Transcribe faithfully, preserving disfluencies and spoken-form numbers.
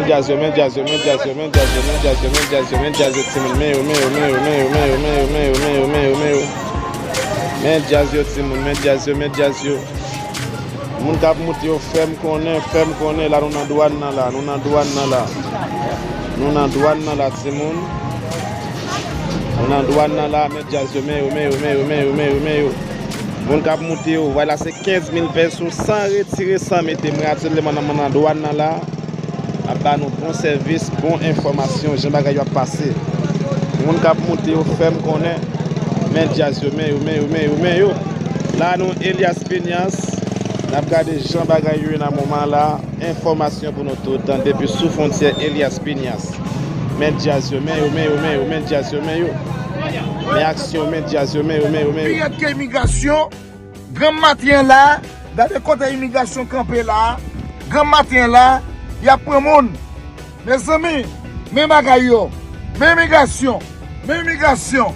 Men djaz yo, men djaz yo, men djaz yo, men djaz yo, men djaz yo, men djaz yo, men djaz yo, timoun, men yo, men yo, men yo, men yo, men yo, men yo, men yo, men yo, men yo, men yo, men yo, men yo, men yo, men djaz yo, timoun, men djaz yo, men djaz yo. Moun k ap moute yo, fè m konnen, fè m konnen, la nou nan dwàn nan la, nou nan dwàn nan la. Nou nan dwàn nan la, timoun. Nou nan dwàn nan la, men djaz yo, men yo, men yo, men yo, men yo, men yo, men yo. Moun k ap moute yo, vwala se kenz mil pèso, san retire, san mete. Mwen aktyèlman nan, nan dwàn nan la. Ap ba nou bon sèvis, bon enfòmasyon, jan bagay yo ap pase. Moun k ap moute yo, fè m konnen. Men djaz yo, men yo, men yo, men yo, men yo. La nou Elias Piñas. N ap gade jan bagay yo ye nan moman la. Enfòmasyon pou nou tout, depi sou fwontyè Elias Piñas. Men djaz yo, men yo, men yo, men yo, men djaz yo, men yo. Men aksyon, men djaz yo, men yo, men yo, men yo. Pi rèd ke imigrasyon, granm maten an la, gade kote imigrasyon kanpe la, granm maten an la, y ap pran moun. Mezanmi, men bagay yo, men imigrasyon, men imigrasyon.